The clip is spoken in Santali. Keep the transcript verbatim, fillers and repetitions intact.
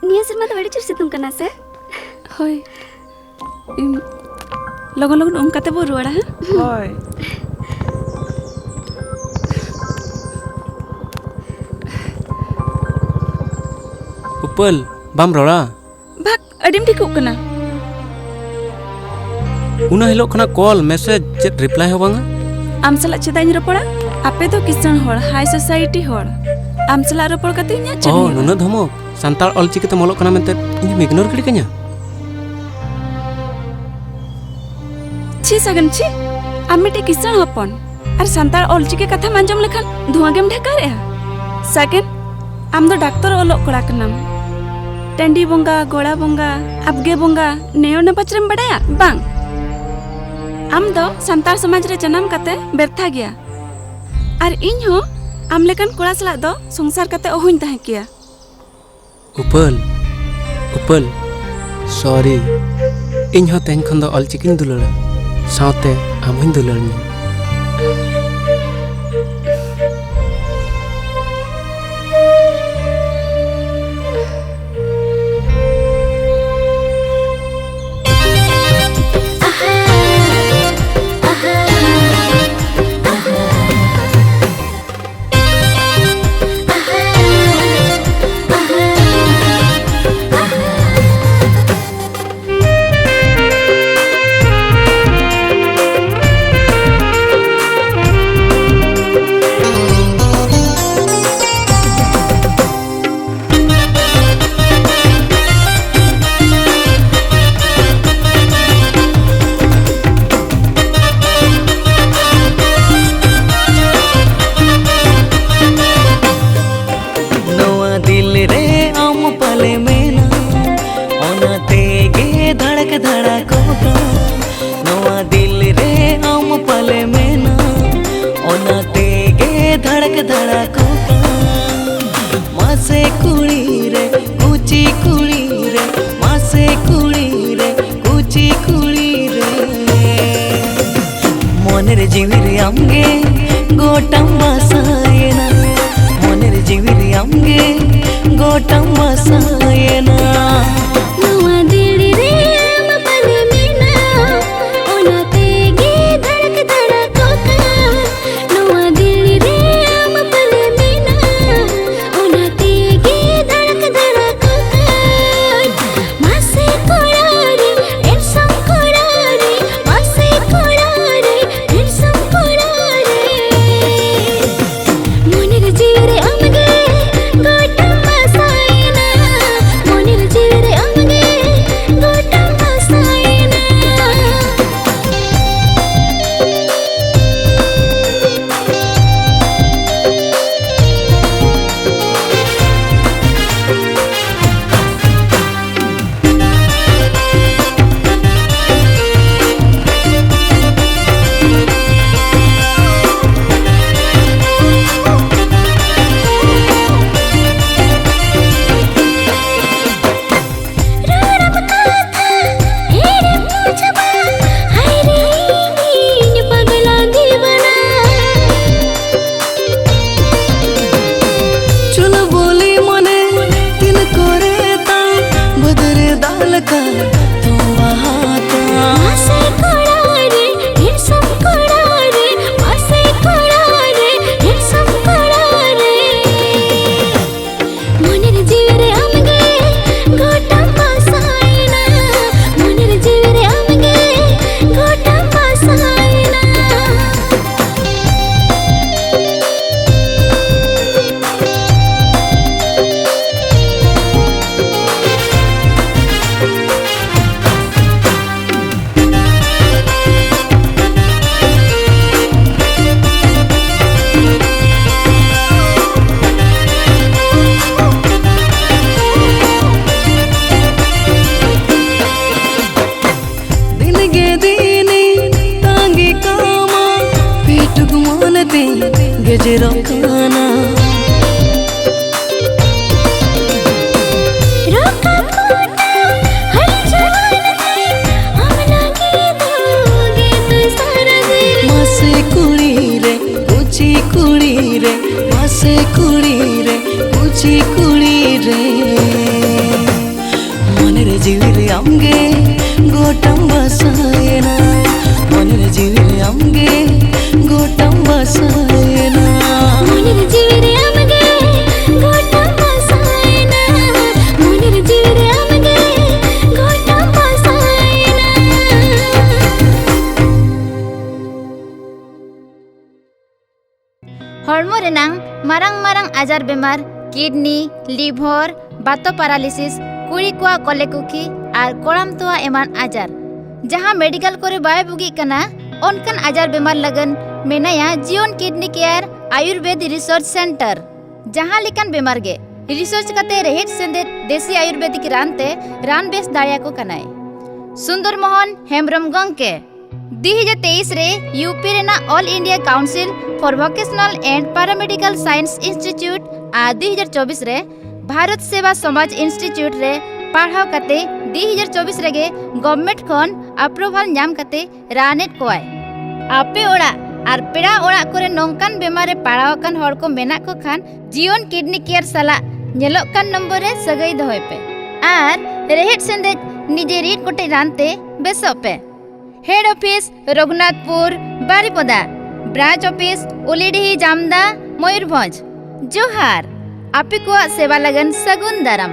ᱱᱤᱭᱟᱹ ᱥᱮᱨᱢᱟ ᱫᱚ ᱟᱹᱰᱤ ᱡᱳᱨ ᱥᱤᱛᱩᱝ ᱠᱟᱱᱟ ᱥᱮ? ᱦᱳᱭ᱾ ᱤᱧ ᱞᱚᱜᱚᱱ ᱞᱚᱜᱚᱱ ᱩᱢ ᱠᱟᱛᱮ ᱵᱚ ᱨᱩᱣᱟᱹᱲᱟ, ᱦᱮᱸ? ᱦᱳᱭ᱾ ᱩᱯᱟᱹᱞ, ᱵᱟᱢ ᱨᱚᱲᱟ? ᱵᱷᱟᱜ, ᱟᱹᱰᱤᱢ ᱴᱷᱤᱠᱚᱜ ᱠᱟᱱᱟ᱾ ᱩᱱᱟᱹᱜ ᱦᱤᱞᱳᱜ ᱠᱷᱚᱱᱟᱜ ᱠᱚᱞ, ᱢᱮᱥᱮᱡᱽ, ᱪᱮᱫ ᱨᱤᱯᱞᱟᱭ ᱦᱚᱸ ᱵᱟᱝᱟ? ᱟᱢ ᱥᱟᱞᱟᱜ ᱪᱮᱫᱟᱜ ᱤᱧ ᱨᱚᱯᱚᱲᱟ? ᱟᱯᱮ ᱫᱚ ᱠᱤᱥᱟᱹᱬ ᱦᱚᱲ, ᱦᱟᱭ ᱥᱳᱥᱟᱭᱤᱴᱤ ᱦᱚᱲ᱾ ᱟᱢ ᱥᱟᱞᱟᱜ ᱨᱚᱯᱚᱲ ᱠᱟᱛᱮ ᱤᱧᱟᱹᱜ ᱪᱮᱫ ᱚ, ᱦᱩᱭᱩᱜᱼᱟ? ᱱᱩᱱᱟᱹᱜ ᱫᱷᱚᱢᱚᱠ? ᱥᱟᱱᱛᱟᱲ ᱚᱞ ᱪᱤᱠᱤ ᱛᱮᱢ ᱚᱞᱚᱜ ᱠᱟᱱᱟ ᱢᱮᱱᱛᱮ ᱤᱧᱮᱢ ᱤᱜᱱᱳᱨ ᱜᱤᱰᱤ ᱠᱟᱹᱧᱟ? ᱪᱷᱤ ᱥᱟᱜᱮᱱ, ᱪᱷᱤ! ᱟᱢ ᱢᱤᱫᱴᱮᱡ ᱠᱤᱥᱟᱹᱬ ᱦᱚᱯᱚᱱ, ᱟᱨ ᱥᱟᱱᱛᱟᱲ ᱚᱞ ᱪᱤᱠᱤ ᱠᱟᱛᱷᱟᱢ ᱟᱸᱡᱚᱢ ᱞᱮᱠᱷᱟᱱ ᱫᱷᱩᱣᱟᱹ ᱜᱮᱢ ᱰᱷᱮᱠᱟᱨᱮᱜᱼᱟ᱾ ᱥᱟᱜᱮᱱ, ᱟᱢ ᱫᱚ ᱰᱟᱠᱛᱚᱨ ᱚᱞᱚᱜ ᱠᱚᱲᱟ ᱠᱟᱱᱟᱢ᱾ ᱴᱟᱺᱰᱤ ᱵᱚᱸᱜᱟ, ᱜᱚᱲᱟ ᱵᱚᱸᱜᱟ, ᱟᱵᱜᱮ ᱵᱚᱸᱜᱟ, ᱱᱮᱭᱚ ᱱᱮᱯᱟᱪᱨᱮᱢ ᱵᱟᱰᱟᱭᱟ? ᱵᱟᱝ᱾ ᱟᱢ ᱫᱚ ᱥᱟᱱᱛᱟᱲ ᱥᱚᱢᱟᱡᱽ ᱨᱮ ᱡᱟᱱᱟᱢ ᱠᱟᱛᱮ ᱵᱮᱨᱛᱷᱟ ᱜᱮᱭᱟ᱾ ᱟᱨ ᱤᱧ ᱦᱚᱸ ᱟᱢ ᱞᱮᱠᱟᱱ ᱠᱚᱲᱟ ᱥᱟᱞᱟᱜ ᱫᱚ ᱥᱚᱝᱥᱟᱨ ᱠᱟᱛᱮ ᱚᱦᱚᱧ ᱛᱟᱦᱮᱸ ᱠᱮᱭᱟ᱾ ᱩᱯᱟᱹᱞ, ᱩᱯᱟᱹᱞ, ᱥᱚᱨᱤ᱾ ᱤᱧ ᱦᱚᱸ ᱛᱮᱦᱮᱧ ᱠᱷᱚᱱ ᱫᱚ ᱚᱞ ᱪᱤᱠᱤᱧ ᱫᱩᱞᱟᱹᱲᱟ, ᱥᱟᱶᱛᱮ ᱟᱢ ᱦᱚᱸᱧ ᱫᱩᱞᱟᱹᱲ ᱢᱮᱭᱟ᱾ ᱱᱚᱣᱟ ᱫᱤᱞ ᱨᱮ ᱟᱢ ᱯᱟᱞᱮ ᱢᱮᱱᱟᱢ, ᱚᱱᱟ ᱛᱮᱜᱮ ᱫᱷᱟᱲᱟᱠ ᱫᱷᱟᱲᱟᱠᱚᱜ ᱠᱟᱱ᱾ ᱱᱚᱣᱟ ᱫᱤᱞ ᱨᱮ ᱟᱢ ᱯᱟᱞᱮ ᱢᱮᱱᱟᱢ, ᱚᱱᱟ ᱛᱮᱜᱮ ᱫᱷᱟᱲᱟᱠ ᱫᱷᱟᱲᱟᱠᱚᱜ ᱠᱟᱱ᱾ ᱢᱟᱥᱮ ᱠᱩᱲᱤ ᱨᱮ, ᱠᱩᱪᱤ ᱠᱩᱲᱤ ᱨᱮ, ᱢᱟᱥᱮ ᱠᱩᱲᱤ ᱨᱮ, ᱠᱩᱪᱤ ᱠᱩᱲᱤ ᱨᱮ᱾ ᱢᱚᱱᱮ ᱨᱮ ᱡᱤᱣᱤ ᱨᱮ ᱟᱢᱜᱮ ᱜᱚᱴᱟᱢ ᱵᱟᱥᱟᱭᱮᱱᱟ᱾ ᱢᱚᱱᱮ ᱨᱮ ᱡᱤᱣᱤ ᱨᱮ ᱟᱢᱜᱮ ᱜᱚᱴᱟᱢ ᱵᱟᱥᱟᱭᱮᱱᱟ᱾ ᱱᱚᱣᱟ ᱫᱤᱞ ᱨᱮ ᱟᱢ ᱯᱟᱞᱮ ᱢᱮᱱᱟᱜ, ᱚᱱᱟ ᱛᱮᱜᱮ ᱫᱷᱟᱲᱟᱠ ᱫᱷᱟᱲᱟᱠᱚᱜ ᱠᱟᱱ᱾ ᱱᱚᱣᱟ ᱫᱤᱞ ᱨᱮ ᱟᱢ ᱯᱟᱞᱮ ᱢᱮᱱᱟᱜ, ᱚᱱᱟ ᱛᱮᱜᱮ ᱫᱷᱟᱲᱟᱠ ᱫᱷᱟᱲᱟᱠᱚᱜ ᱠᱟᱱ᱾ ᱢᱟᱥᱮ ᱠᱚᱲᱟ ᱨᱮ, handsome ᱠᱚᱲᱟ ᱨᱮ, ᱢᱟᱥᱮ ᱠᱚᱲᱟ ᱨᱮ, handsome ᱠᱚᱲᱟ ᱨᱮ᱾ ᱢᱚᱱᱮ ᱨᱮ ᱡᱤᱣᱤ ᱨᱮ ᱟᱢᱜᱮ ᱜᱚᱴᱟᱢ ᱵᱟᱥᱟᱭᱮᱱᱟ᱾ ᱢᱚᱱᱮ ᱨᱮ ᱡᱤᱣᱤ ᱨᱮ ᱟᱢᱜᱮ ᱜᱚᱴᱟᱢ ᱵᱟᱥᱟᱭᱮᱱᱟ᱾ ᱨᱚᱲᱟᱢ ᱠᱟᱛᱷᱟ ᱦᱤᱲᱤᱧ ᱪᱟᱵᱟ, ᱦᱟᱭ ᱨᱮ ᱤᱧ ᱯᱟᱜᱽᱞᱟ ᱫᱤᱣᱟᱱᱟ᱾ ᱪᱩᱞᱵᱩᱞᱤ ᱢᱚᱱᱮ ᱛᱤᱱ ᱠᱚᱨᱮ ᱛᱟᱢ ᱵᱟᱹᱫᱽ ᱨᱮ ᱫᱟᱜ ᱞᱮᱠᱟ ᱛᱚᱸᱵᱟ ᱦᱟᱛᱟᱢ᱾ ᱢᱟᱥᱮ ᱠᱚᱲᱟ ᱨᱮ, handsome ᱠᱚᱲᱟ ᱨᱮ, ᱢᱟᱥᱮ ᱠᱚᱲᱟ ᱨᱮ, handsome ᱠᱚᱲᱟ ᱨᱮ᱾ ᱢᱚᱱᱮ ᱨᱮ ᱡᱤᱣᱤ ᱨᱮ ᱟᱢᱜᱮ ᱜᱚᱴᱟᱢ ᱵᱟᱥᱟᱭᱮᱱᱟ᱾ ᱢᱚᱱᱮ ᱨᱮ ᱡᱤᱣᱤ ᱨᱮ ᱟᱢᱜᱮ ᱜᱚᱴᱟᱢ ᱵᱟᱥᱟᱭᱮᱱᱟ᱾ ᱫᱤᱱ ᱜᱮ ᱫᱤᱱᱤᱧ ᱛᱟᱸᱜᱤ ᱠᱟᱢᱟ, ᱯᱮᱴᱩᱠ ᱢᱚᱱᱮ ᱛᱤᱧ ᱜᱮᱡᱮᱨᱚᱜ ᱠᱟᱱᱟ᱾ ᱨᱟᱠᱟᱵ ᱯᱚᱴᱟᱣ ᱦᱟᱹᱞ ᱡᱟᱣᱟᱱ ᱛᱮ ᱟᱢ ᱞᱟᱹᱜᱤᱫ ᱫᱚ ᱜᱮ ᱫᱚᱥᱟᱨ ᱫᱤᱱ᱾ ᱢᱟᱥᱮ ᱠᱩᱲᱤ ᱨᱮ, ᱠᱩᱪᱤ ᱠᱩᱲᱤ ᱨᱮ, ᱢᱟᱥᱮ ᱠᱩᱲᱤ ᱨᱮ, ᱠᱩᱪᱤ ᱠᱩᱲᱤ ᱜᱮ ᱜᱚᱴᱟᱢ ᱵᱟᱥᱟᱭᱮᱱᱟ, ᱢᱚᱱᱮᱨ ᱡᱤᱣᱤᱨᱮ ᱟᱢᱜᱮ ᱜᱚᱴᱟᱢ ᱵᱟᱥᱟᱭᱮᱱᱟ᱾ ᱢᱚᱱᱮᱨ ᱡᱤᱣᱤᱨᱮ ᱟᱢᱜᱮ ᱜᱚᱴᱟᱢ ᱵᱟᱥᱟᱭᱮᱱᱟ, ᱢᱚᱱᱮᱨ ᱡᱤᱣᱤᱨᱮ ᱟᱢᱜᱮ ᱜᱚᱴᱟᱢ ᱵᱟᱥᱟᱭᱮᱱᱟ᱾ ᱦᱚᱲᱢᱚ ᱨᱮᱱᱟᱝ ᱢᱟᱨᱟᱝ ᱢᱟᱨᱟᱝ ᱟᱡᱟᱨ ᱵᱮᱢᱟᱨ, ᱠᱤᱰᱱᱤ, ᱞᱤᱵᱷᱚᱨ, ᱵᱟᱛᱚ ᱯᱟᱨᱟᱞᱤᱥᱤᱥ, ᱠᱩᱲᱤ ᱠᱚᱣᱟᱜ ᱠᱚᱞᱮ ᱠᱩᱠᱷᱤ ᱟᱨ ᱠᱚᱲᱟᱢ ᱛᱚᱣᱟ ᱮᱢᱟᱱ ᱟᱡᱟᱨ, ᱡᱟᱦᱟᱸ ᱢᱮᱰᱤᱠᱟᱞ ᱠᱚᱨᱮ ᱵᱟᱭ ᱵᱩᱜᱤᱜ ᱠᱟᱱᱟ, ᱚᱱᱠᱟᱱ ᱟᱡᱟᱨ ᱵᱮᱢᱟᱨ ᱞᱟᱹᱜᱤᱫ ᱢᱮᱱᱟᱭᱟ ᱡᱤᱭᱚᱱ ᱠᱤᱰᱱᱤ ᱠᱮᱭᱟᱨ ᱟᱭᱩᱨᱵᱮᱫ ᱨᱤᱥᱟᱨᱪ ᱥᱮᱱᱴᱟᱨ᱾ ᱡᱟᱦᱟᱸ ᱞᱮᱠᱟᱱ ᱵᱮᱢᱟᱨ ᱜᱮ ᱨᱤᱥᱟᱨᱪ ᱠᱟᱛᱮ ᱨᱮᱦᱮᱫ ᱥᱮᱸᱫᱮᱫ ᱫᱮᱥᱤ ᱟᱭᱩᱨᱵᱮᱫᱤᱠ ᱨᱟᱱ ᱛᱮ ᱨᱟᱱ ᱵᱮᱥ ᱫᱟᱲᱮᱭᱟᱠᱚ ᱠᱟᱱᱟᱭ᱾ ᱥᱩᱱᱫᱚᱨ ᱢᱳᱦᱚᱱ ᱦᱮᱢᱵᱨᱚᱢ ᱜᱚᱢᱠᱮ᱾ ᱫᱩ ᱦᱟᱡᱟᱨ ᱛᱮᱭᱤᱥ ᱨᱮ ᱤᱭᱩ ᱯᱤ ᱨᱮᱱᱟᱜ All India Council for Vocational and Paramedical Science Institute ᱟᱨ ᱫᱩ ᱦᱟᱡᱟᱨ ᱪᱚᱵᱵᱤᱥ ᱨᱮ ᱵᱷᱟᱨᱚᱛ ᱥᱮᱵᱟ ᱥᱚᱢᱟᱡᱽ ᱤᱱᱥᱴᱤᱴᱭᱩᱴ ᱨᱮ ᱯᱟᱲᱦᱟᱣ ᱠᱟᱛᱮ ᱫᱩ ᱦᱟᱡᱟᱨ ᱪᱚᱵᱵᱤᱥ ᱨᱮᱜᱮ ᱜᱚᱵᱷᱢᱮᱱᱴ ᱠᱷᱚᱱ ᱟᱯᱨᱩᱵᱷᱟᱞ ᱧᱟᱢ ᱠᱟᱛᱮ ᱨᱟᱱᱮᱫ ᱠᱚᱣᱟᱭ᱾ ᱟᱯᱮ ᱚᱲᱟᱜ ᱟᱨ ᱯᱮᱲᱟ ᱚᱲᱟᱜ ᱠᱚᱨᱮ ᱱᱚᱝᱠᱟᱱ ᱵᱮᱢᱟᱨ ᱨᱮ ᱯᱟᱲᱟᱣ ᱟᱠᱟᱱ ᱦᱚᱲ ᱠᱚ ᱢᱮᱱᱟᱜ ᱠᱚ ᱠᱷᱟᱱ, ᱡᱤᱭᱚᱱ ᱠᱤᱰᱱᱤ ᱠᱮᱭᱟᱨ ᱥᱟᱞᱟᱜ ᱧᱮᱞᱚᱜ ᱠᱟᱱ ᱱᱚᱢᱵᱚᱨ ᱨᱮ ᱥᱟᱹᱜᱟᱹᱭ ᱫᱚᱦᱚᱭ ᱯᱮ ᱟᱨ ᱨᱮᱦᱮᱫ ᱥᱮᱸᱫᱮᱫ ᱱᱤᱡᱮ ᱨᱤᱫ ᱠᱚᱴᱮᱡ ᱨᱟᱱ ᱛᱮ ᱵᱮᱥᱚᱜ ᱯᱮ᱾ ᱦᱮᱰ ᱚᱯᱷᱤᱥ, ᱨᱚᱜᱷᱩᱱᱟᱛᱷᱯᱩᱨ, ᱵᱟᱨᱤᱯᱚᱫᱟ᱾ ᱵᱨᱟᱧᱪ ᱚᱯᱷᱤᱥ, ᱩᱞᱤᱰᱤᱦᱤ, ᱡᱟᱢᱫᱟ, ᱢᱚᱭᱩᱨᱵᱷᱚᱸᱡᱽ᱾ ᱡᱚᱦᱟᱨ᱾ ᱟᱯᱮ ᱠᱚᱣᱟᱜ ᱥᱮᱵᱟ ᱞᱟᱹᱜᱤᱫ ᱥᱟᱹᱜᱩᱱ ᱫᱟᱨᱟᱢ᱾